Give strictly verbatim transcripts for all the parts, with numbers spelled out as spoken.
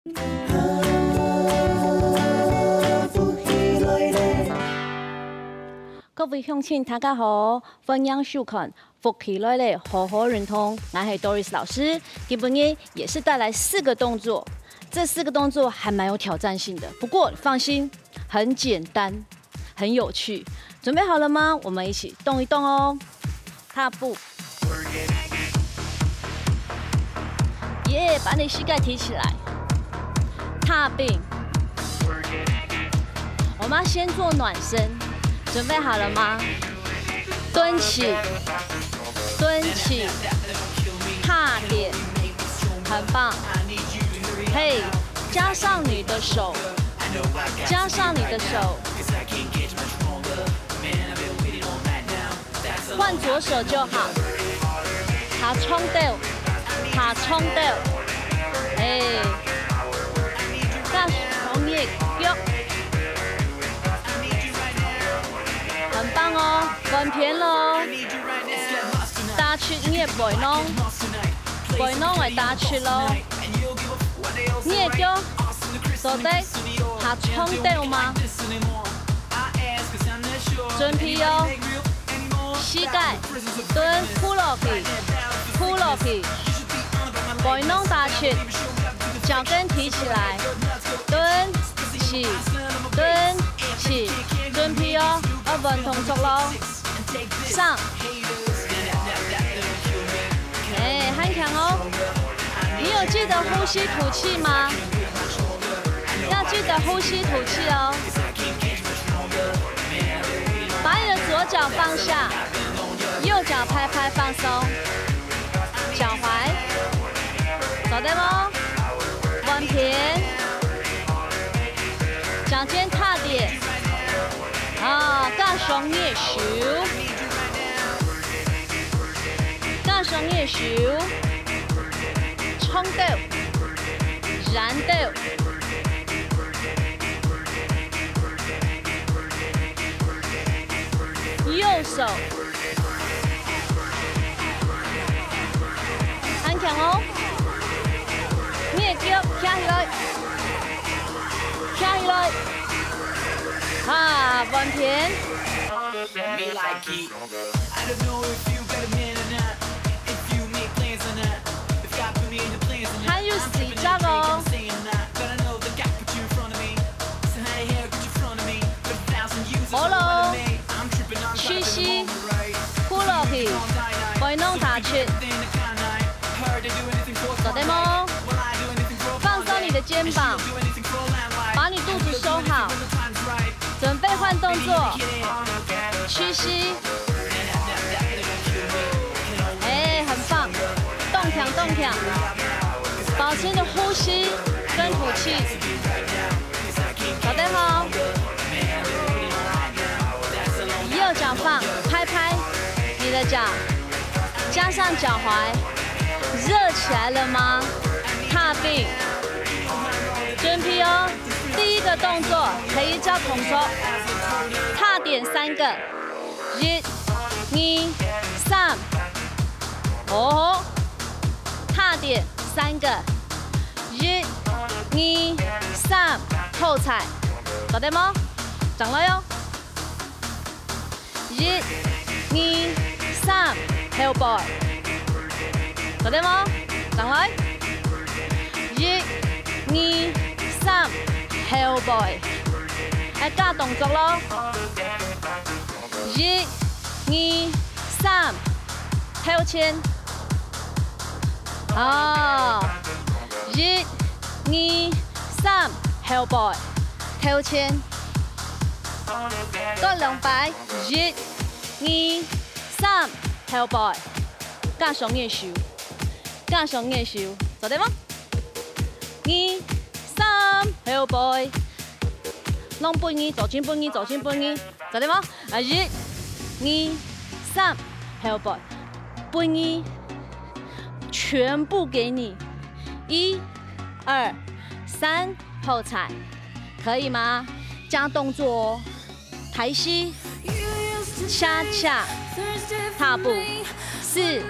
各位鄉親，大家好，歡迎收看《福氣來了》好好運動，我係 Doris 老師。今晡日也是帶來四個動作，這四個動作還蠻有挑戰性的，不過放心，很簡單，很有趣。準備好了嗎？我們一起動一動哦。踏步，耶，把你膝蓋提起來，踏並。我們要先做暖身，準備好了嗎？蹲起，蹲起，踏點，很棒。嘿，加上你的手，加上你的手。換左手就好。下長兜，下長兜。哎，加上你的腳。很棒哦，換片咯。打直你的背囊，背囊來打直咯。你的腳做得下長兜嗎？ 準備哦，膝蓋蹲，跍落去，跍落去，背囊打直，腳跟提起來，蹲，起，蹲，起，準備哦，要換動作咯。上，哎，很強哦。你有記得呼吸吐氣嗎？要記得呼吸吐氣哦。 把你的左腳放下，右腳拍拍放鬆，腳踝，做得無？換片，腳尖踏點，啊，加上你的手，加上你的手，長兜，長兜。 右手，很強哦！你的腳徛起來，徛起來，啊，換片。還有四隻哦。 好咯，屈膝，跍落去，背囊打直，做得無？放鬆你的肩膀，把你肚子收好，準備換動作，屈膝，哎，很棒，動強動強，保持你的呼吸跟吐氣。 做得好。右腳放，拍拍你的腳，加上腳踝，熱起來了嗎？踏並，準備哦。第一個動作，第一隻動作，踏點三個，一、二、三，哦，踏點三個。 一、二、三，後踩，做得無？轉來哦！一、二、三，後背，做得無？轉來！一、二、三，後背，愛加動作咯！ 一、二、三，後前。哦，一、二、三，後背，頭前。過兩擺，一、二、三，後背，加上你的手，加上你的手，做得無？ 二、三，後背。攏分你，左前分你，左前分你，做得無？啊，一、二、三，後背，分你，全部給你。一、二、三，後踩，可以嗎？加動作哦。 抬膝，恰恰，踏步，四、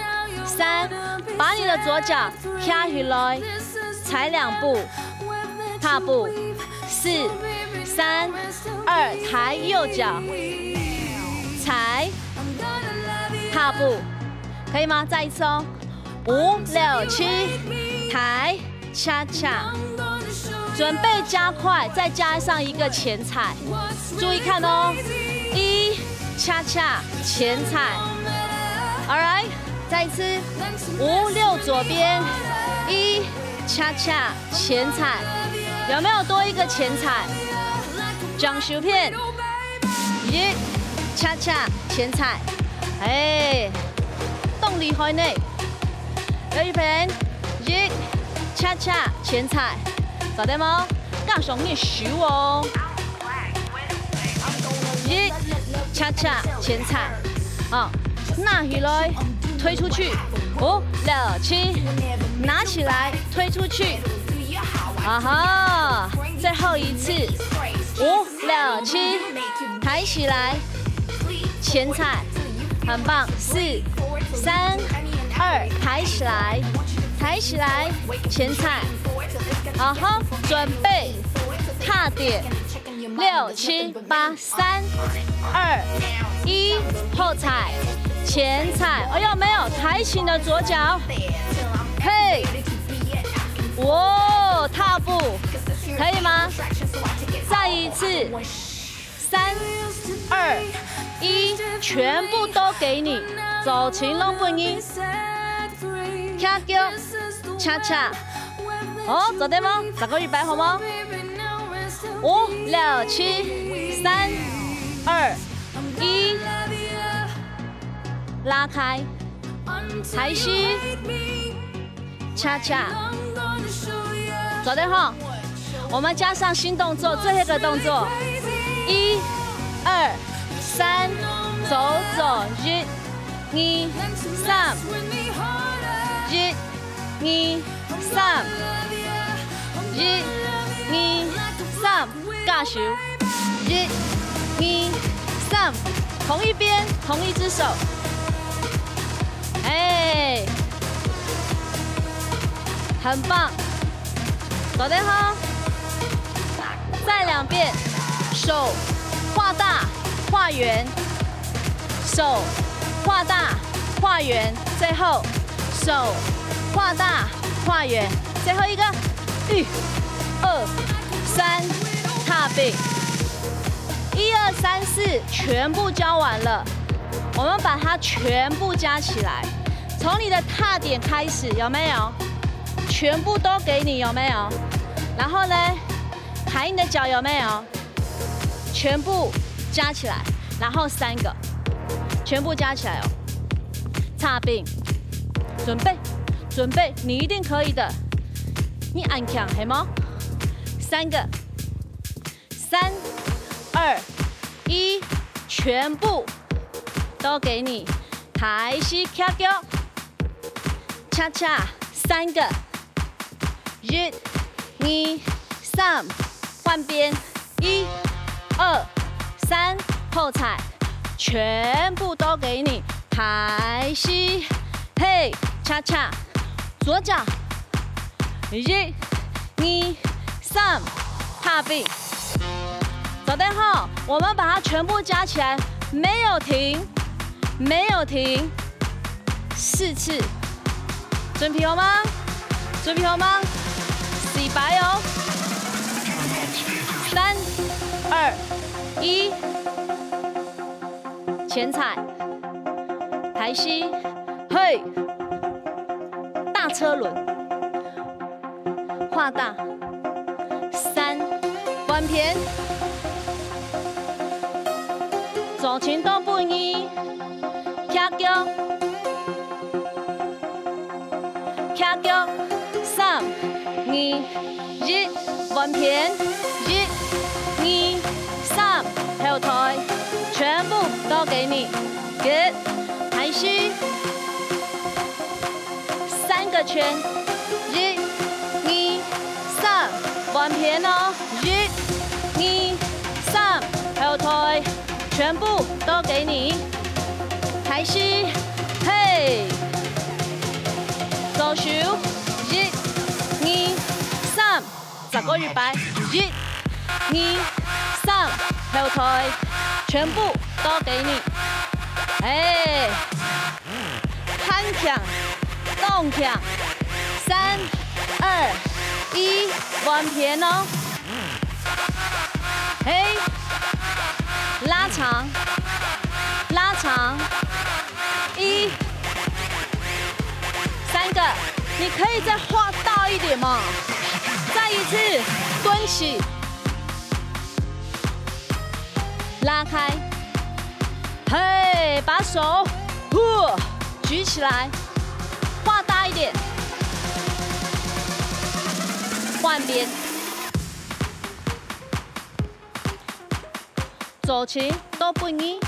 三，把你的左腳徛起來，踩兩步，踏步，四、三、二，抬右腳，踩，踏步，可以嗎？再一次哦，五、六、七，抬，恰恰，準備加快，再加上一個前踩，注意看哦，一，恰恰，前踩，all right，再一次，五、六，左邊，一，恰恰， 前踩，有沒有多一個前踩？掌手片，一，恰恰，前踩，哎，當厲害呢！有一片，一，恰恰，前踩，做得無？加上你手哦。 一，恰恰，前踩，啊，拿起來，推出去，五、六、七，拿起來，推出去，啊哈，最後一次，五、六、七，抬起來，前踩，很棒，四、三、二，抬起來，抬起來，前踩，啊哈，準備，踏點。 六、七、八，三、二、一，後踩，前踩。哎呦，沒有，抬起你的左腳。嘿，哇，踏步，可以嗎？再一次，三、二、一，全部都給你，左前攏分你。徛腳，恰恰。 好，做得無？再過一擺好無？五、六、七、三、二、一，拉開，抬起，恰恰，做得好。我們加上新動作，最後一個動作，一、二、三，走走，一、二、三，一、 二、三，一、二、三，加油！一、二、三，同一邊，同一隻手。哎，很棒，做得好。再兩遍，手畫大畫圓。 手畫大畫圓，最後手畫大畫圓，最後一個，一、二、三，踏步。一二三四全部教完了，我們把它全部加起來，從你的踏點開始，有沒有？全部都給你，有沒有？然後呢，抬你的腳，有沒有？ 全部加起來，然後三個，全部加起來哦。踏步，準備，準備，你一定可以的。你恁強，係無？三個，三、二、一，全部都給你。抬起徛腳，恰恰，三個。 一、二、三，換邊，一、二、三，後踩，全部都給你，抬起，嘿，恰恰，左腳，一、二、三，踏步，做得好，我們把它全部加起來，沒有停，沒有停。 四次。準備好嗎？準備好嗎？四擺哦。三、二、一，前踩，抬膝，嘿，大車輪， 畫大。三，換片。左前倒分你，徛腳，徛腳。三、二、一，換片。一、二、三，後退，全部都給你。Good，抬膝。 三個圈，一、二、三，換片哦，一、二、三，後退，全部都給你，抬膝，嘿，左手，一、二、三，十個月擺，一、二、三，後退，全部都給你。哎，很強，當強。三、二、一，換片哦。嘿，拉長，拉長。 一、三個，你可以再畫大一點嗎？再一次，蹲起，拉開，嘿，把手，呼，舉起來，畫大一點，換邊。 左前都不你，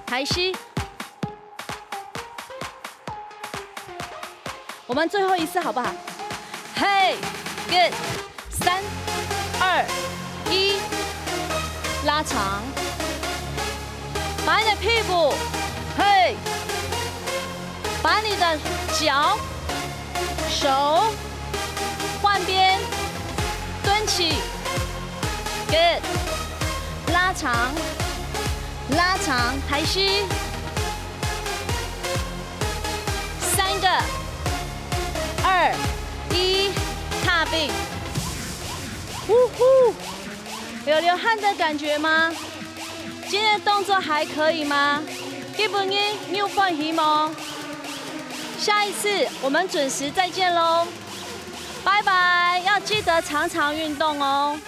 抬膝。我們最後一次好不好？嘿，good，三、二、一，拉長，把你的屁股，嘿，把你的腳 手，換邊，蹲起，good，拉長，拉長，抬膝，三個，二、一，踏平，呼呼，有流汗的感覺嗎？今天的動作還可以嗎？今晡日你有歡喜無？下一次我們準時再見囉。 拜拜，要記得常常運動哦。